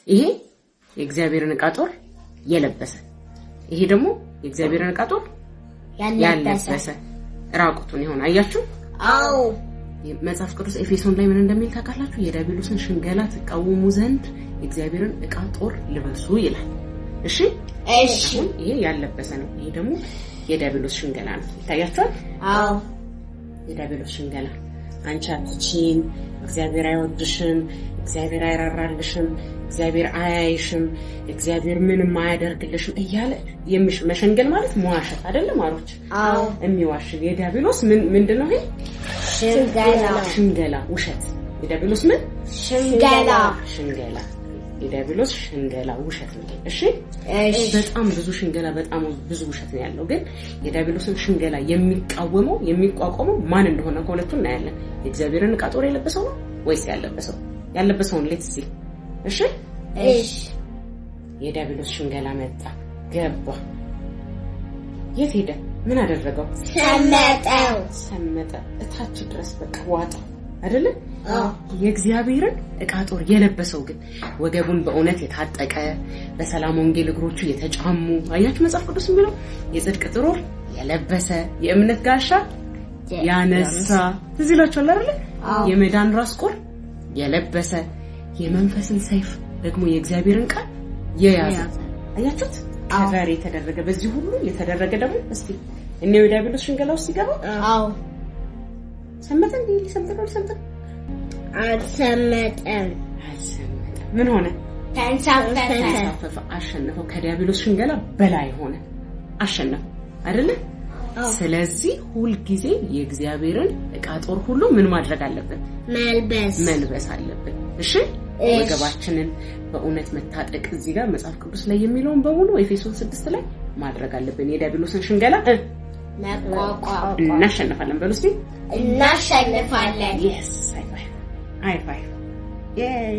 ይሄ የእግዚአብሔርን ዕቃ ጦር የለበሰ፣ ይሄ ደግሞ የእግዚአብሔርን ዕቃ ጦር ያለበሰ ራቁቱን የሆነ፣ አያችሁ? አዎ። መጽሐፍ ቅዱስ ኤፌሶን ላይ ምን እንደሚል ታውቃላችሁ? የዲያብሎስን ሽንገላ ትቃወሙ ዘንድ የእግዚአብሔርን ዕቃ ጦር ልበሱ ይላል። እሺ? እሺ። አሁን ይሄ ያለበሰ ነው። ይሄ ደግሞ የዲያብሎስ ሽንገላ ነው። ይታያችኋል? አዎ። የዲያብሎስ ሽንገላ፣ አንቺ አትችይም፣ እግዚአብሔር አይወድሽም፣ እግዚአብሔር አይራራልሽም፣ እግዚአብሔር አያይሽም፣ እግዚአብሔር ምንም አያደርግልሽም እያለ መሸንገል ማለት መዋሸት አይደለም ማሮች? አዎ። የሚዋሽ የዲያብሎስ ምን ምንድን ነው ይሄ? ሽንገላ። ሽንገላ፣ ውሸት። የዲያብሎስ ምን? ሽንገላ። ሽንገላ። የዲያብሎስ ሽንገላ ውሸት ነው። እሺ? እሺ። በጣም ብዙ ሽንገላ፣ በጣም ብዙ ውሸት ነው ያለው። ግን የዲያብሎስን ሽንገላ የሚቃወመው፣ የሚቋቋመው ማን እንደሆነ ከሁለቱ እናያለን። የእግዚአብሔርን ዕቃ ጦር የለበሰው ነው ወይስ ያለበሰው? ያለበሰውን let's see። እሺ? እሺ። የዲያብሎስ ሽንገላ መጣ፣ ገባ። የት ሄደ? ምን አደረገው? ሰመጠው። ሰመጠ። እታች ድረስ በቃ ዋጠው አይደለ? አዎ። የእግዚአብሔርን ዕቃ ጦር የለበሰው ግን ወገቡን በእውነት የታጠቀ፣ በሰላም ወንጌል እግሮቹ የተጫሙ፣ አያችሁ፣ መጽሐፍ ቅዱስ የሚለው የጽድቅ ጥሩር የለበሰ፣ የእምነት ጋሻ ያነሳ፣ ትዝ ይላችኋል አይደለ? አዎ። የመዳን ራስ ቁር የለበሰ፣ የመንፈስን ሰይፍ ደግሞ የእግዚአብሔርን ቃል የያዘ፣ አያችሁት? Cover የተደረገ፣ በዚህ ሁሉ የተደረገ ደግሞ እስቲ እኔው የዲያብሎስ ሽንገላ ውስጥ ሲገባ አዎ። ሰመጠ እንዴ? ሊሰምጥ ነው፣ ሊሰምጥ ነው? አልሰመጠም። አልሰመጠም። ምን ሆነ? ተንሳፈፈ። ተንሳፈፈ፣ አሸነፈው። ከዲያብሎስ ሽንገላ በላይ ሆነ፣ አሸነፈው አይደለ? ስለዚህ ሁልጊዜ የእግዚአብሔርን ዕቃ ጦር ሁሉ ምን ማድረግ አለብን? መልበስ። መልበስ አለብን። እሺ? እሺ። ወገባችንን በእውነት መታጠቅ፣ እዚህ ጋር መጽሐፍ ቅዱስ ላይ የሚለውን በሙሉ ኤፌሶን 6 ላይ ማድረግ አለብን። የዲያብሎስን ሽንገላ መቋቋም። እናሸንፋለን። በሉ እስቲ። እናሸንፋለን። Yes, high five, high five, yay!